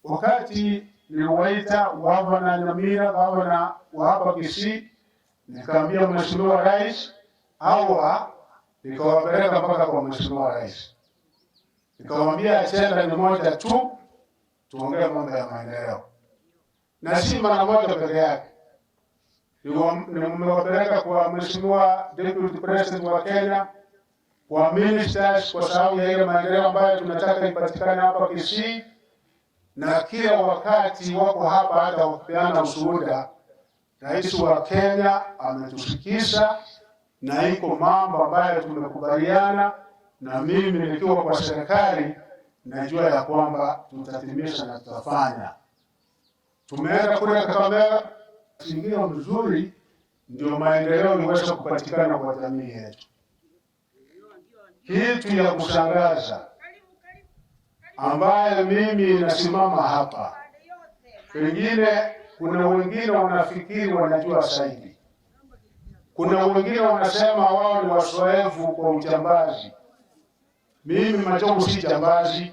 Wakati niliwaita gavana Nyamira, gavana wa hapa Kisii, nikaambia Mheshimiwa Rais hawa, nikawapeleka mpaka kwa Mheshimiwa Rais, nikamwambia agenda ni moja tu, tuongee mambo ya maendeleo, na si mara moja peke yake. Nimewapeleka kwa Mheshimiwa Deputy President wa Kenya, kwa ministers, kwa sababu ya ile maendeleo ambayo tunataka ipatikane hapa Kisii, na kila wakati wako hapa hata wakipeana ushuhuda. Rais wa Kenya ametusikiza na iko mambo ambayo tumekubaliana, na mimi nikiwa kwa serikali najua ya kwamba tutatimiza na tutafanya. Tumeenda kule Kakamega, mazingira mzuri ndio maendeleo iweze kupatikana kwa jamii yetu. Kitu ya kushangaza ambaye mimi nasimama hapa, pengine kuna wengine wanafikiri wanajua zaidi, kuna wengine wanasema wao ni wazoefu kwa ujambazi. Mimi Machogu si jambazi,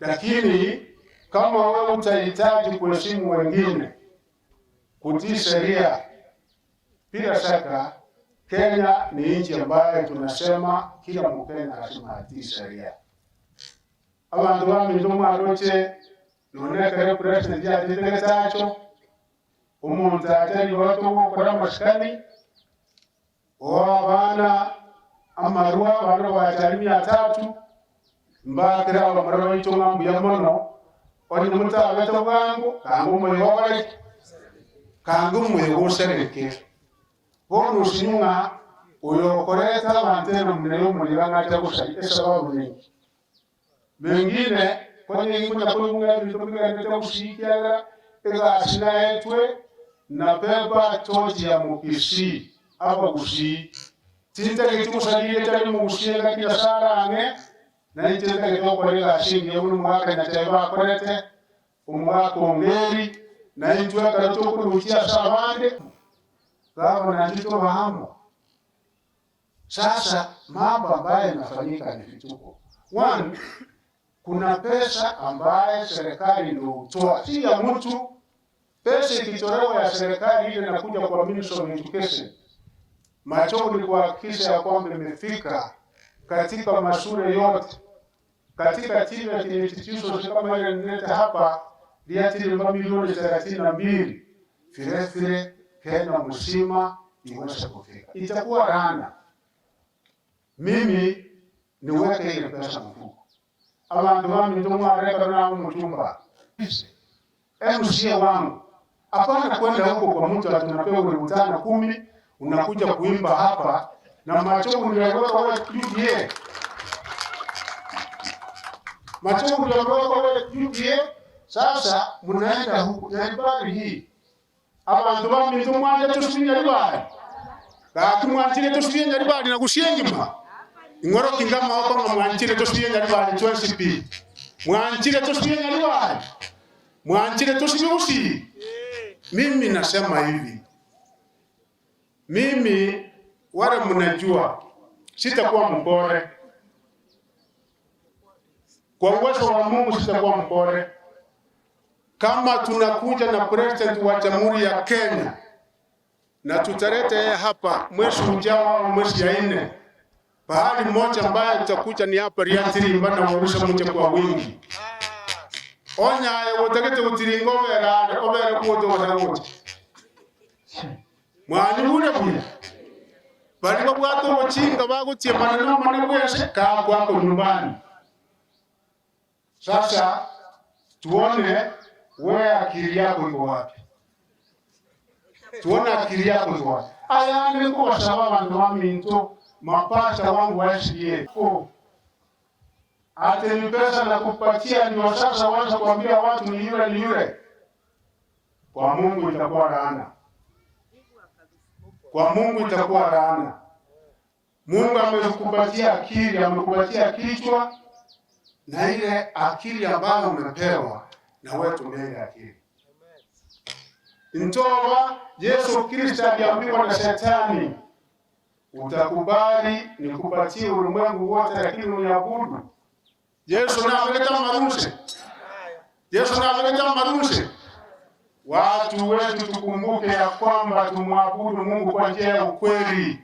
lakini kama wewe utahitaji kuheshimu wengine, kutii sheria, bila shaka Kenya ni nchi ambayo tunasema kila Mkenya lazima atii sheria. Abantu baminto mwaroche nonekere president yatetegetacho omuntu atari watogokora amasikani owa abana amarwa abana bachari 300 mbakira abamara baito ng'ambuya mono onye mutabete bwangu kangu omoyo okoreki kangu omoyo gosereke bono osinyung'a oyo okoreta abantu eno mune omulira ng'acha gusari esababu ningi mengine kwenye ikunya kuinga vitu vingi kusikiaga egasina etwe na pepa toji ya mukisi hapa kusi tinte kitukusalile tali mukusienga kila sarange na itente kitokorega shingi uno mwaka na chaiba korete umwaka ongeri na itwe katoto kuruchia sabande baba na njito bahamo. Sasa mambo ambayo yanafanyika ni vituko. One, kuna pesa ambaye serikali ndio hutoa, si ya mtu. Pesa ikitolewa ya serikali ile inakuja kwa Ministry of Education. Machogu ni kuhakikisha ya kwamba imefika katika mashule yote, katika TVET institutions kama ile nileta hapa liatili milioni 32 vile vile Kenya mzima iweze kufika. Itakuwa rana mimi niweke ile pesa mfuko abantu baminto mwareka na mchumba MCA wangu, hapana kwenda huko kwa mtu atunapewa 5,000 10, unakuja kuimba hapa na Machogu niliweka wewe UDA. Machogu niliweka wewe UDA. Sasa mnaenda huko Nyaribari hii abantu baminto mwanje tusinya Nyaribari gatumwanjire tusinya Nyaribari na gusiengima ingoro kingama wako nga mwanjire tusiye Nyaribari 20p mwanjire tusiye Nyaribari mwanjire tusiye usi. Mimi nasema hivi, mimi wale mnajua sitakuwa mpore kwa uwezo wa Mungu, sitakuwa mpore. Kama tunakuja na president wa Jamhuri ya Kenya na tutaleta yeye hapa mwezi ujao au mwezi ya 4, pahali moja ambayo tutakuja ni hapa Riatiri mbana warusha mje kwa wingi. Onya aye wotegete gutiringa obera obere kuoto wote. Mwani bure bure. Bali babwato bochinga bagutie maneno manene bwese ka kwako nyumbani. Sasa tuone wewe akili yako iko wapi? Tuone akili yako iko wapi? Aya ni kwa sababu ndo minto mapasta wangu wa SDA. Ate ni pesa na kupatia ndio sasa waanza kuambia watu ni yule ni yule. Kwa Mungu itakuwa laana. Kwa Mungu itakuwa laana. Mungu amekupatia akili, amekupatia kichwa, na ile akili ambayo umepewa na wewe tumia ile akili. Ntoba Yesu Kristo aliambiwa na Shetani, utakubali nikupatie ulimwengu wote lakini uniabudu. Yesu na ameleta maruse. Yesu naveleta maruse. Watu wetu tukumbuke ya kwamba tumwabudu Mungu kwa njia ya ukweli.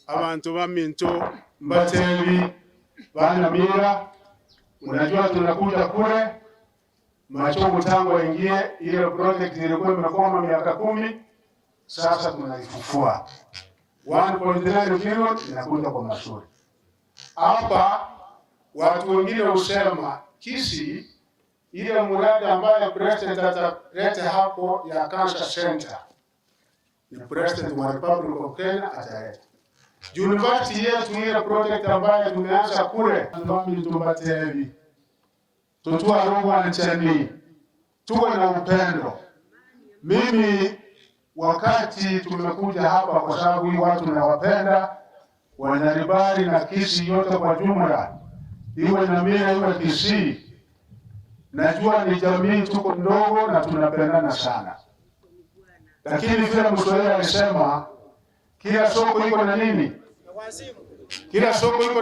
Abantu baminto mbatebi bana mira, unajua tunakuja kule Machungu tangu aingie, ile project ilikuwa imekwama miaka 10, sasa tunaifufua. 1.9 bilioni inakuja kwa mashule. Hapa watu wengine husema Kisii, ile mradi ambayo president ataleta hapo ya cancer center ni president wa Republic of Kenya ataleta. University yetu ile project ambayo tumeanza kule Tumbatevi, tutwarogwanchani, tuwe na upendo. Mimi wakati tumekuja hapa, kwa sababu hii watu nawapenda, Wanyaribari na Kisii yote kwa jumla, iwe Nyamira iwe Kisii, najua ni jamii tuko ndogo na tunapendana sana, lakini vile Mswahili alisema kila soko iko na nini? Kila soko iko